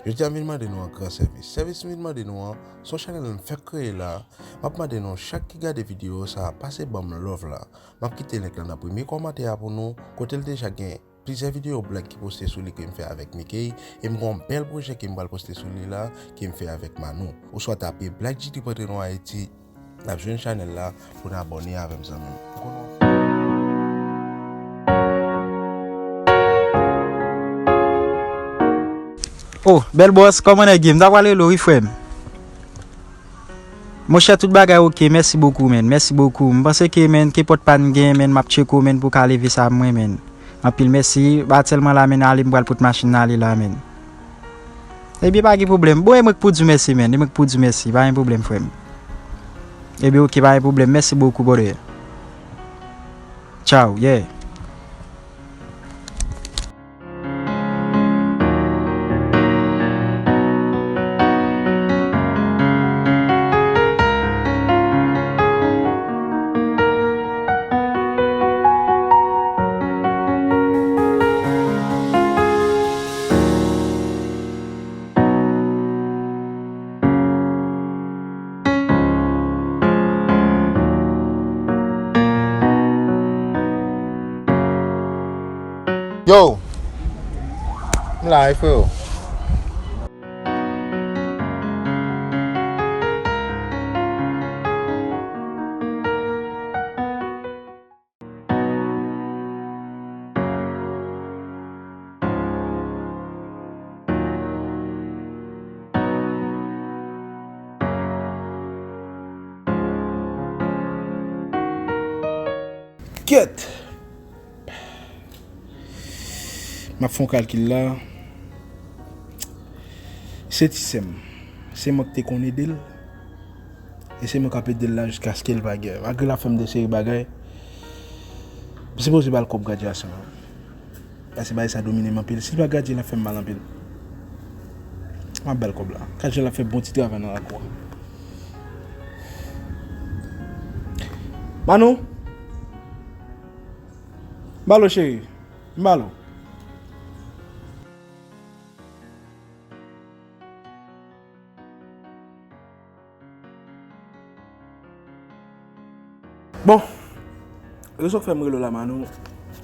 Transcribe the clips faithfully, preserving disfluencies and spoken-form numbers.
Jodi a m vin mande nou yon gran sèvis. Sèvis m vin mande nou an, se yon chanèl m fèk kreye la. M ap mande nou chak ki gade videyo sa a, pase ban m love la. M ap kite link la nan premye kòmantè a pou nou, kote l deja gen plizyè videyo blag ki poste sou li ke m fè avèk Mickey, e m gen yon bèl pwojè ke m pral poste sou li la, ke m fè avèk Manou. Oswa tape Black G trip antre nou Ayiti, n ap jwenn chanèl la pou n abòne avè m, zanmi m. Ou konnen w fè. Oh, bèl bòs, kòman nèg ye? M ta pral rele w, wi, frè m. Monchè, tout bagay oke, mèsi bokou, menn, mèsi bokou. M panse ke, menn, ke pòt pa n gen, menn, m ap tcheke w, menn, pou w ka leve sa mwen, menn. Anpil mèsi, pa tèlman la, menn, ale, m pral pot machin nan ale la, menn. Ebyen, pa gen pwoblèm. Bon, e mwen k pou di w mèsi, menn, e mwen k pou di w mèsi, pa gen pwoblèm, frè m. Ebyen, oke, pa gen pwoblèm, mèsi bokou, brother. Tchaw, yeah. Yo! M la wi, freo. Kèt! M ap fè yon kalkil la. Se ti sè m. Se mwen ki te konn ede l. E se mwen k ap ede l la jiskaske l pa gen. Malgre l ap fè m de seri bagay, m sipoze ba l kòb gradyasyon an. Paske bagay sa domine m anpil. Si l pa gradye, l ap fè m mal anpil. M ap ba l kòb la. Gad jan l ap fè bon ti travay nan lakou a. Manou? M ba l ou, cheri. M ba l ou. Bon, rezon k fè m rele w la, Manou,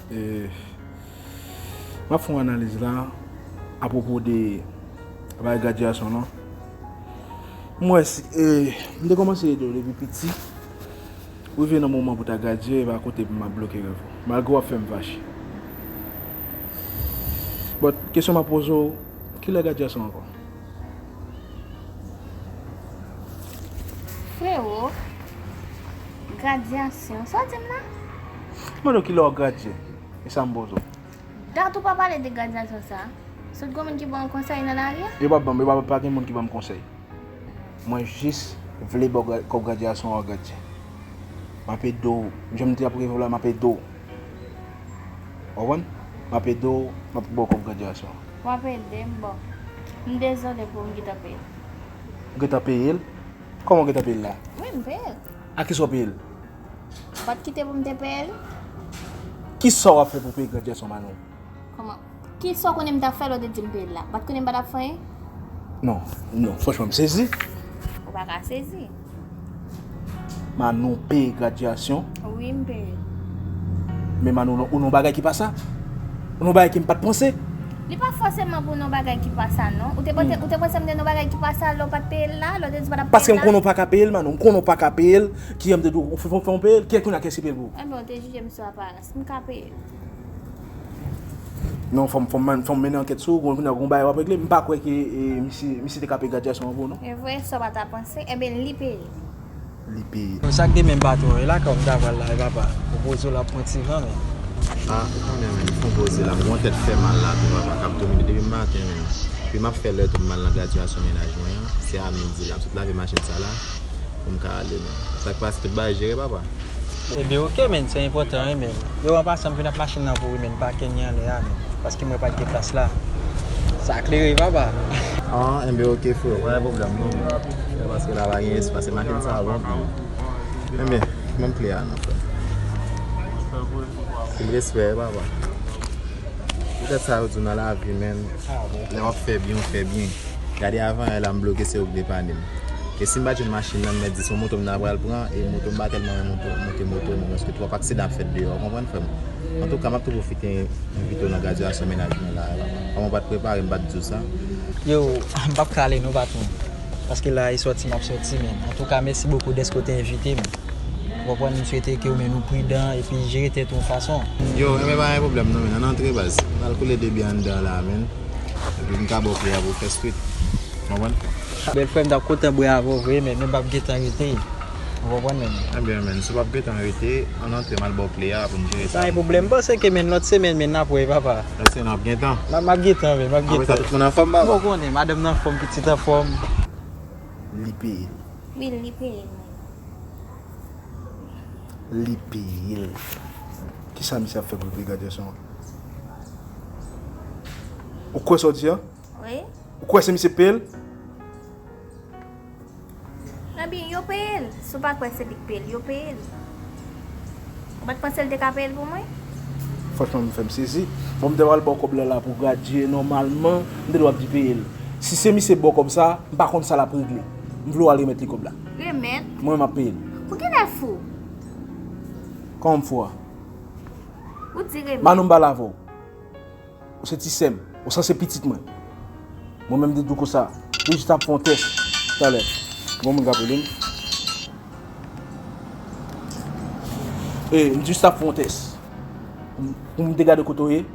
e, m ap fè yon analiz la apwopo de bagay gradyasyon lan. M wè si, e, m te kòmanse ede w depi piti. Rive nan moman pou ta gradye, e pa kote pou m ap bloke rèv ou. Malgre w ap fè m fache. But, kesyon m ap poze w, kilè gradyasyon ankò? Frewo, gradyasyon, sa w di m la? M mande w kilè w ap gradye, e sa m poze w. Dat ou pa pale de gradyasyon sa. Sot gen moun ki ba w konsèy nan lari a? Yo p ap ban m, yo p ap, pa gen moun ki ban m konsèy. Mwen jis vle ba w gra-, kòb gradyasyon an gradye. M ap ede w, jan m te ap reve w la, m ap ede w. Ou konprann? M ap ede w, m ap ba w kòb gradyasyon an. W ap ede m, bon. M dezole pou m gentan peye l. Ou gentan peye l? Kòman w gentan peye l la? Wi, m peye l. A kisa w peye l? Ou pa t kite pou m te peye l? Kisa w ap fè pou peye gradyasyon Manou? Kòman? Kisa w konnen m t ap fè lè w te di m peye l la? Ou pa t konnen m pa t ap fè anyen? Non, non, franchman, m sezi. Ou pa ka sezi. Manou peye gradyasyon? Wi, m peye. Men Manou, ou nan yon bagay ki pa sa? Ou nan yon bagay ke m pa t panse? Li pa fòseman pou yon bagay ki pa sa, non. Ou te panse, hmm, ou te panse m te nan yon bagay ki pa sa lè w pa t peye l la, lè w te di w pa t ap peye l la? Paske m konnen w pa ka peye l, Manou. M konnen w pa ka peye l. Kiyè m te di w, fè, fè, fè w peye l? Kiyès kounye a, kiyès ki peye l pou ou? Enben, w te jije m sou aparans. M ka peye l. Non, fò m, fò m, fò m mennen ankèt sou ou, kounye a gon bagay w ap regle. M pa kwè ke, e, misye, misye te ka peye gradyasyon an pou ou, non. E vre, sa w pa ta panse, enben, li peye. Li peye. Bon, sa k gen menm patwon, e lakay w m ta pral la, e papa. Ou poze w la, pran ti van, men. A, ou konnen, men, fè yon poze la. M gon tèt fè mal la, tou, papa, k ap domine depi maten, men. Epi m ap fè lè tou m al nan gradyasyon mennaj mwen an. Se a midi la, m sot lave machin sa la. Pou m ka ale, men. Sa k pase, tout bagay jere, papa? Ebyen, oke, men, se enpòtan, wi, men. Yo, an pasan, m vin ak machin nan pou ou, men, m pake li anlè a, men. Paske m wè pa t gen plas la. Sa klere, papa. An, enben, oke, frè, pa gen pwoblèm, non, men. Se paske la pa gen espas, se machin sa a, bon, men. Enben, ban m kle a, non, frè. Anpil respè, papa. Poutèt sa yo di w nan lavi, menn, lè w ap fè byen, w fè byen. Gade, avan yè la, m bloke, se ou k depane m. E si m pa t jwenn machin nan, m mèt di se yon moto m ta pral pran, e moto m pa tèlman renmen monte, monte moto, non, paske twòp aksidan ap fèt deyò, w konprann, frè m? Antouka, m ap tou pwofite envite w nan gradyasyon mennaj mwen la, papa. Kòm w pa t prepare, m pa t di w sa. Yo, m p ap kale non, patwon. Paske la, e sòti m ap sòti, menn. Antouka, mèsi bokou dèske w te envite m. Ou konprann, m swete ke ou menm ou pridan epi jere tèt ou yon fason. Yo, enben pa gen pwoblèm non, menn. Ann antre, baz. Ann al koule de byè anndan la, menn. Epi m ka ba w kle a pou w fè swit. Ou konprann? Bèl frè m, t ap kontan bwè avè w vre, menn, men m p ap gentan rete. Ou konprann, menn? Ebyen, menn, si w p ap gentan rete, ann antre, m al ba w kle a pou n jere sa. Pa gen pwoblèm, m panse ke, menn, lòt semèn, menn, n ap wè, papa. Lòt semèn, n ap gentan. M ap, m ap gentan, menn, m ap gentan. Apre sa, tout moun anfòm, papa? Bon, ou konnen, madanm nan anfòm, pitit anfòm. Li peye l. Wi, li peye l, menn. Li peye l. Kisa misye ap fè pou l peye gradyasyon an? Ou kwè sa w di a? Wi. Ou kwè se misye k peye l? Ebyen, yo peye l. Si w pa kwè se li k peye l, yo peye l. Ou pa t panse l te ka peye l pou mwen? Franchman, m fè m sezi. Bon, m te pral ba w kòb la la pou w gradye nòmalman, m te dwe ap di peye l. Si se misye k ba w kòb sa, m pa konn sa l ap regle. M vle w al remèt li kòb la. Remèt? Mwen, m ap peye l. Ou genlè fou. Kòman m fou a? Ou di remèt. Manou, m pale avè w. Ou se ti sè m. Ou sanse pitit mwen. Mwen menm, m te di w konsa. M jis t ap fè yon tès talè. Gon moun k ap rele m. E, m jis t ap fè yon tès. Pou m, pou m te gade kote w ye,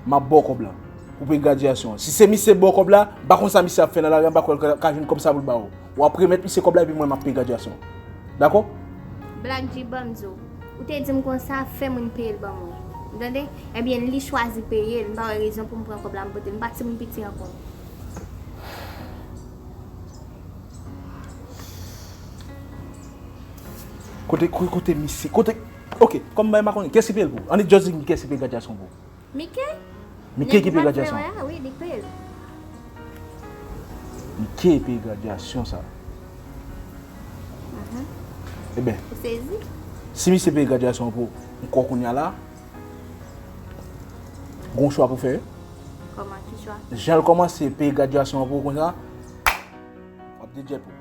m ap ba w kòb la. Pou peye gradyasyon an. Si se misye k ba w kòb la, m pa konn sa misye ap fè nan lari a, m pa kwè l ka, ka jwenn kòb sa pou l ba w. W ap remèt misye kòb la epi mwen m ap peye gradyasyon. Dakò? Black G, ban m di w. Ou te di m konsa, fè moun peye l ban mwen. Ou tande? Ebyen, li chwazi peye l. M pa wè rezon pou m pran kòb la, m pote l. M pa timoun piti ankò. Kote, kote, kote misye? Kote? Ok, kòm mwen pa konnen, kiyès ki peye l pou ou? Annik just di m kiyès ki peye gradyasyon pou ou. Mike? Mike ki peye gradyasyon? Nèg m ap fè wè a, wi, li peye l. Mike peye gradyasyon sa. Mhm. Ebyen, ou sezi? Si misye peye gradyasyon an pou ou, ou kwè kounye a la, gon chwa pou fè. Kòman, ki chwa? Jan l kòmanse peye gradyasyon an pou ou konsa, w ap dedye pou ou.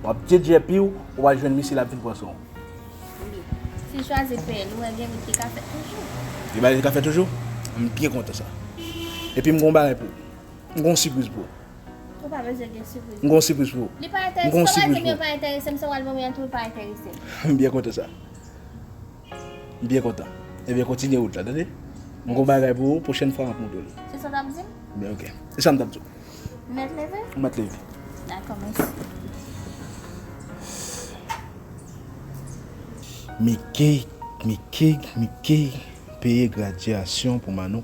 W ap dedye epi w, w al jwenn misye, l ap vin pran swen w. Wi. Si l chwazi peye l, ou wè gen wout ki ka fèt toujou. Gen bagay ki ka fèt toujou? M byen kontan sa. Epi m gon bagay pou ou. M gon sipriz pou ou. Ou pa bezwen gen sipriz. M gon sipriz pou ou. Li pa enterese m, si w al di m yo pa enterese m, se w al ban mwen an tou, li pa enterese m. M byen kontan sa. M byen kontan. Ebyen, kontinye wout la, tande? M gon bagay pou ou, pwochèn fwa m ap montre w li. Se sa w t ap di m? Byen, ok. Se sa m t ap di w. Ou mèt leve? M mèt leve. Dakò, mèsi. Mike, Mike, Mike peye gradyasyon pou Manou.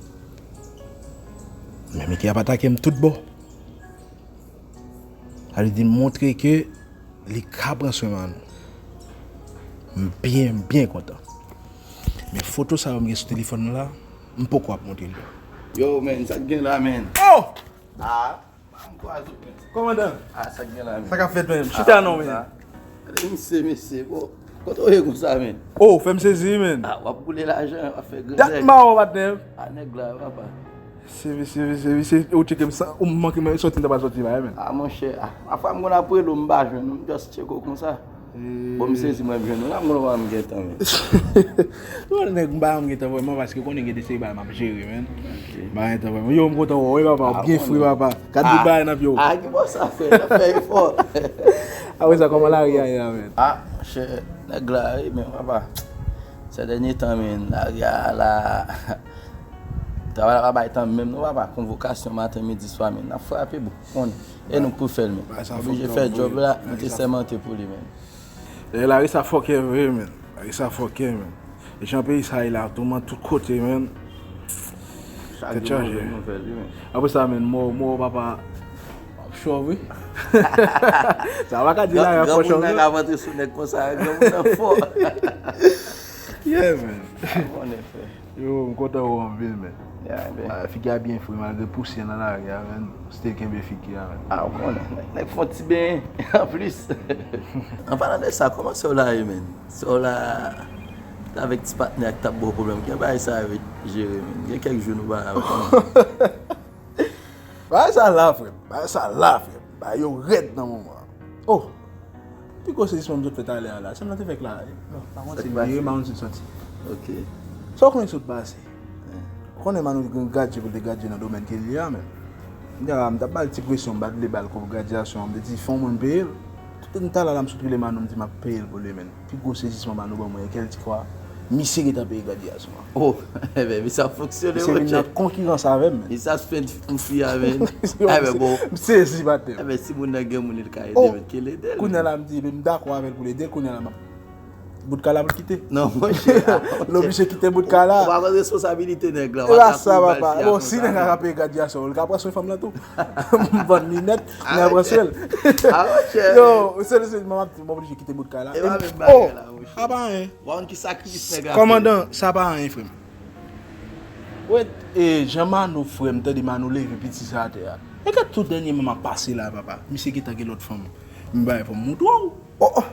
Men Mike ap atake m tout bò. Sa vle di montre ke li ka pran swen Manou. M byen, m byen kontan. Men foto sa yo m gen sou telefòn mwen la, m poko ap montre l yo. Yo, men, sa k gen la, men? Oh! Ah, m kwaze w, men. Kòmandan? Ah, sa k gen la, men? Sa k ap fèt, men? Ah, chita non, men. Gade misye, mesye, bon. Kote w ye konsa, men? Oh, fè m sezi, men. Ah, w ap boule lajan, w ap fè granzè. Dat m pa wè w, patnè. Ah, nèg la, papa. Se, se, se, se, ou tcheke m sa, ou manke m sòti, m ta pral sòti la, men. Ah, monchè, ah, pafwa m konn ap rele w, m pa jwenn ou, m just tcheke w konsa. Bon, m sezi mwen jwenn ou la, m konn w pa m gentan, men. Bon, nèg, m pa janm gentan vrèman, paske konnen gen de seri bagay m ap jere, men. Ok. M pa gentan vrèman. Yo, m kontan wè w, wi, papa, w byen fre, papa. Gad bout bagay n ap yo. Ah, ki bò sa fè, n ap fè efò. Apre sa, kòman lari a ye la, men? Ah, monchè, nèg la, wi, men, papa. Sè dènye tan, men, lari a la. Travay la pa bay tan menm non, papa. Konvokasyon maten, midi, swa, men n ap frape, bon, konnen. E nou k pou fè l, men. Oblije fè djòb la, nou te sèmante pou li, men. E lari sa fòkè vre, men. Lari sa fòkè, men. E jan peyi sa ye la, touman tout kote, men. Tèt chaje. Apre sa, men, mò, mò, papa, ap chòv, wi. Sa pa ka di lari a fò chòv, non. Granmoun nan ka vantre sou nèg konsa, granmoun nan fò. Yeah, man. Konnen, frè. Yo, m kontan wè w anpil, men. Yeah, man. Ah, figi a byen fre, malgre pousyè nan lari a, men. Still kenbe figi a, men. Ah, ou konnen, nèg, nèg fè yon ti benyen, anplis. An palan de sa, kòman sè w la ye, men? Sè w la, Avèk ti patnè ak t ap ba w pwoblèm, gen bagay sa yo jere, men. Gen kèk jou nou pa la, men. Bagay sa la, frè m. Bagay sa la, frè m. Bagay yo rèd nan moman an. Oh! Pi gwo sezisman m sot fè talè a la. Sa m nan te fè k la. Non, pa konn se vire, pa konn se soti. Ok. Sa w konnen sot pase? Ou konnen Manou gen gadje pou l te gadje nan domèn ke l ye a, men. M te la, m t ap ba l ti presyon, m pa t vle ba l kòb gradyasyon an, m te di, fò mwen m peye l. Tout tan la, m sot rele Manou, m di, m ap peye l pou li, men. Pi gwo sezisman Manou ban mwen, kèl ti fwa, misye gentan peye gradyasyon an. Oh, enben, misye ap fonksyone, monchè. Misye vin nan konkirans avè m, men. Misye ap spend pou fi a, men. Enben, bon. M sezi, patnè. Enben, si moun nan gen moun, li ka ede, men, ke l ede l. Kounye a la, m di, m dakò avè l pou l ede l, kounye a la, m ap bout kala pou l kite. Non, monchè. Lè misye kite bout kala. Ou pa pran responsabilite nèg la. E pa sa, papa. Bon, si nèg la ka peye gradyasyon, li ka pran swen fanm lan tou. M vann linèt, m pran swen l. Ah, monchè. Yo, se, se, m ap, m oblije kite bout kala. E pa menm bagay la, monchè. A pa anyen. Ou pa konn ki sakrifis nèg la fè. Kòmandan, sa pa anyen, frè m. Wè, e, jan Manou, frè m, tande Manou leve piti sa atè a. E gad tout dènyèman m ap pase la, papa. Misye gentan gen lòt fanm. M bay pou m montre w. Oh, oh.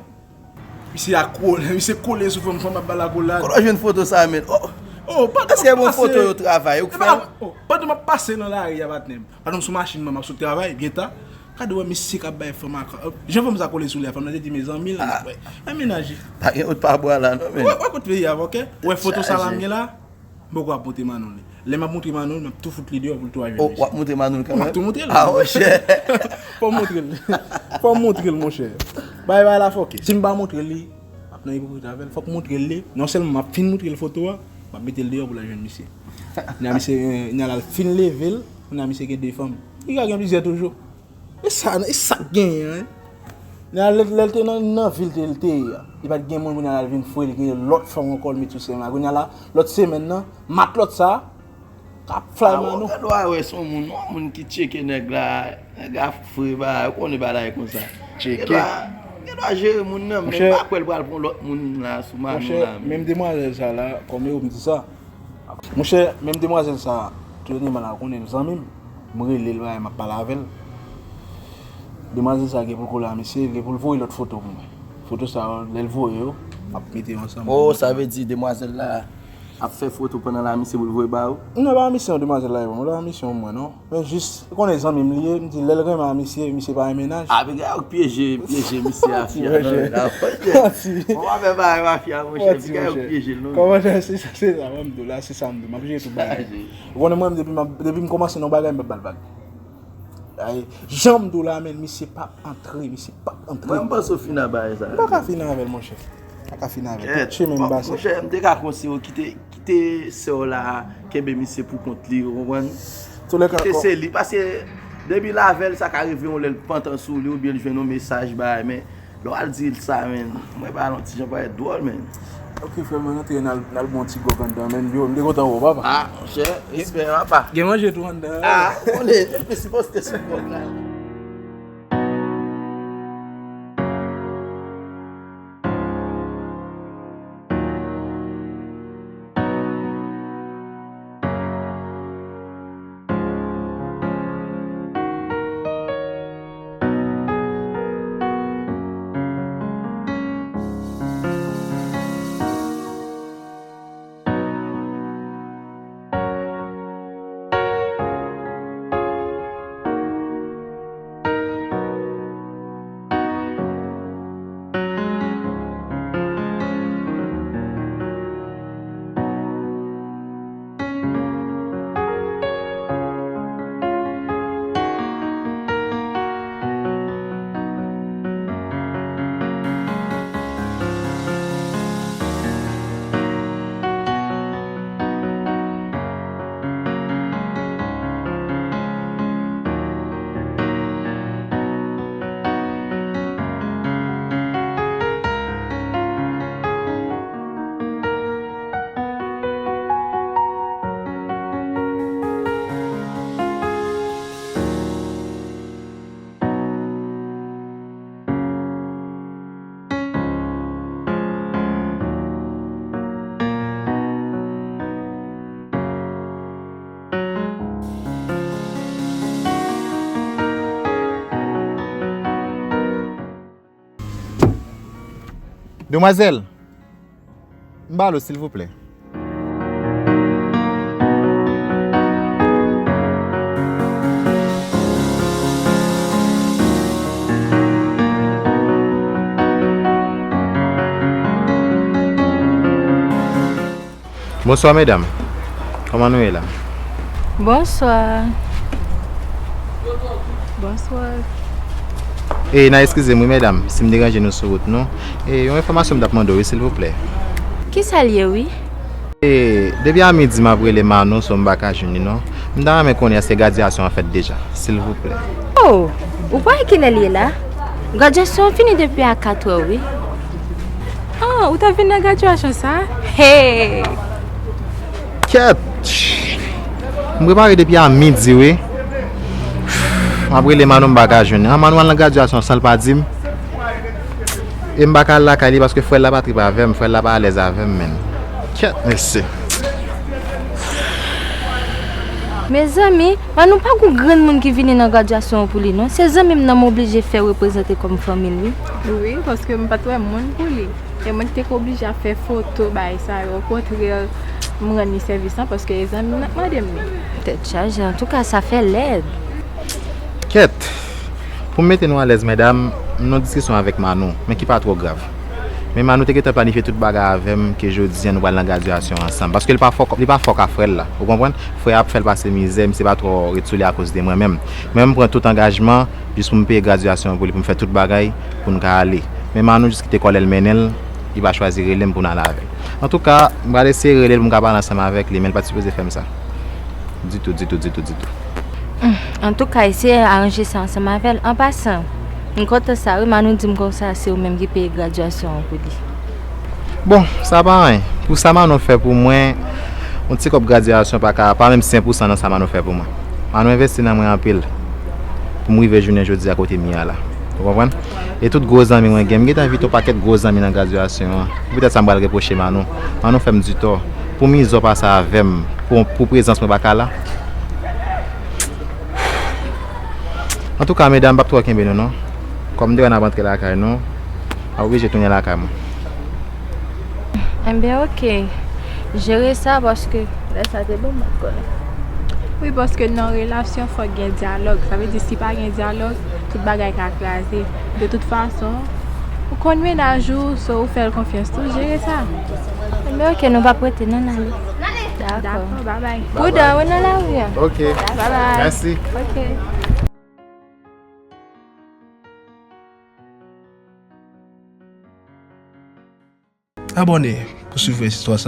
Misye a kole, misye kole sou fanm, fanm ap ba l akolad. Kote w jwenn foto sa, men? Oh. Oh, pandan m ap pase. Èske bon foto yo travay, ou k fè l? Oh, pandan m ap pase nan lari a, patnè m. Pandan m sou machin mwen, m ap sot travay, byen ta. Gade wè misye k ap bay fanm ak, jan fanm sa kole sou li a, fanm nan te di mezanmi l, wè. Men mennaj li. Pa gen wout pa bwa la, non, men. Wè, wè kot peyi a, ok? Wè foto sa la m gen la. M poko ap montre Manou li. Lè m ap montre Manou li, m ap tou fout li deyò pou l tou al jwenn misye. Oh, w ap montre Manou li kanmenm? M ap tou montre l. Ah, monchè. Fò m montre l. Fò m montre l, monchè. Bay, bay la fòke. Si m pa montre l li, m ap nan ipokrit avè l. Fòk m montre l li. Non sèlman m ap fin montre l foto a, m ap mete l deyò pou l al jwenn misye. Kounye a misye, kounye a l al fin leve l, kounye a misye gen de fanm. Li ka gen plizyè toujou. E sa, e sa k genyen, wi. Lè, lè, lè l te nan, nan vil te, l te ye a, li pa t gen moun, kounye a l al vin fwe, li gen lòt fanm ankò, l met sou sèn la. Kounye a la, lòt semèn nan, matlòt sa, k ap fly Manou. Gad w a wè, se yon moun, yon moun ki tcheke nèg la, nèg la fre ba, ou konnen bagay konsa. Tcheke. Gen dwa, gen dwa jere moun nan, men m pa kwè l pral pran lòt moun la sou Manou la, men. Monchè, menm demwazèl sa la, kòm yo m di sa, Monchè, menm demwazèl sa, tout dènyèman la, ou konnen l zanmi m. M rele l, bagay, m ap pale avè l. Demwazèl sa gen pou l kole a misye, li gen pou l voye lòt foto pou mwen. Foto sa yo, lè l voye yo, m ap mete yo ansanm. Oh, sa vle di demwazèl la ap fè foto pandan l a misye pou l voye ba ou? Non, pa misye non, demwazèl la, e pa misye mwen, non. Men jis, ou konnen zanmi m li ye, m di lè l renmen a misye, misye pa yon mennaj. Ah, piga yo k pyeje, pyeje misye a fi a, non, men, monchè. Ou pa fè bagay mafya, monchè, piga yo k pyeje l, non, men. Kòmandan, se sa, se sa, mwen m di w la, se sa m di w, m ap jere tout bagay. Ou konnen mwen, depi m ap, depi m kòmanse nan bagay, m p ap ba l vag. Ay, jan m di w la, men, misye p ap antre, misye p ap antre. Mwen, m panse w fini ak bagay sa. M pa ka fini avè l, monchè. M pa ka fini avè l. Tout chemen m pase. Monchè, m te ka konseye w kite Kite sè w la kenbe misye pou kont li, ou konprann? Kite se li, paske depi l avè l, sa ka rive yon lè l pantan sou li, oubyen l jwenn yon mesaj, bagay, men lè w al di l sa, men, mwen ba l yon ti jan parèt dwòl, men. Ok, frè m, ann antre, n al, n al bon ti gwòg anndan, men, yo, m te kontan wè w, papa. Ah, monchè, respè, papa. Gen manje tou anndan, wi. Ah, ou konnen, nou plis poste sou gwòg la. Demwazèl, M ba l ou, silvouplè. Bonswa, medam. Kòman nou ye la? Bonswa. Bonswa. E, n a eskize m, wi, medam, si m deranje nou sou wout nou. E, yon enfòmasyon m t ap mande w, wi, silvouplè. Kisa l ye, wi? E, depi a midi m ap rele Manou, so m pa ka jwenn li, non. M ta renmen konnen èske gradyasyon an fèt deja, silvouplè. Oh, ou pa wè kilè l ye la? Gradyasyon an fini depi a kat è, wi. Oh, ou t ap vin nan gradyasyon sa? Hey! Kèt! M prepare depi a midi, wi. M ap rele Manou, m pa ka jwenn li. An, Manou al nan gradyasyon san l pa di m. E m pa ka al lakay li paske frè l la pa trip avè m, frè l la pa alèz avè m, menn. Kèt, mesye. Mezanmi, Manou pa gon grenn moun ki vini nan gradyasyon an pou li, non. Se zanmi m nan m oblije fè reprezante kòm fanmi l, wi. Wi, paske m pa t wè moun pou li. E mwen ki te ka oblije ap fè foto, bagay sa yo. Okontrè, m rann li sèvis lan paske e zanmi m nan k mande m li. Tèt chaje, antouka, sa fè lèd. Kèt! Pou m mete nou alèz, medam, m nan diskisyon avèk Manou, men ki pa twò grav. Men Manou te gentan planifye tout bagay avè m ke jodi a nou pral nan gradyasyon ansanm. Paske li pa fò, li pa fò ka frè l la. Ou konprann? Frè a ap fè l pase mizè, misye pa twò ret sou li akoz de mwen menm. Mwen, m pran tout angajman jis pou m peye gradyasyon an pou li, pou m fè tout bagay pou n ka ale. Men Manou jis kite kòlè l mennen l, li pa chwazi rele m pou n ale avè l. Antouka, m pral eseye rele l pou m ka pale ansanm avèk li, men l pa t sipoze fè m sa. Ditou, ditou, ditou, ditou. Hmm, antouka, eseye aranje sa ansanm avè l. An pasan, m kontan sa, wi, Manou di m konsa se ou menm ki peye gradyasyon an pou li. Bon, sa pa anyen. Pou sa Manou fè pou mwen, yon ti kòb gradyasyon pa ka, pa menm senk pousan nan sa Manou fè pou mwen. Manou envesti nan mwen anpil pou m rive jounen jodi a kote m ye a la. Ou konprann? E tout gwo zanmi mwen gen, m gentan envite yon pakèt gwo zanmi nan gradyasyon an. Poutèt sa m pral repwoche Manou. Manou fè m di tò. Pou mizè w pase avè m, pou, pou prezans mwen pa ka la. Antouka, medam, m p ap twò kenbe nou, non. Kòm m te wè n ap antre lakay nou, m ap oblije tounen lakay mwen. Enben, oke. Jere sa, paske lè sa te bon, m pa t konnen. Wi, paske nan relasyon, fòk gen dyalòg. Sa vle di, si pa gen dyalòg, tout bagay ka kraze. De tout fason, ou konn mennaj ou, so ou fè l konfyans tou, jere sa. Enben, oke, nou p ap rete, non, n ale. Dakò. Dakò, babay. Prudan, wi, nan lari a. Oke. Babay. Mèsi. Oke. Abòne pou swiv rès istwa sa.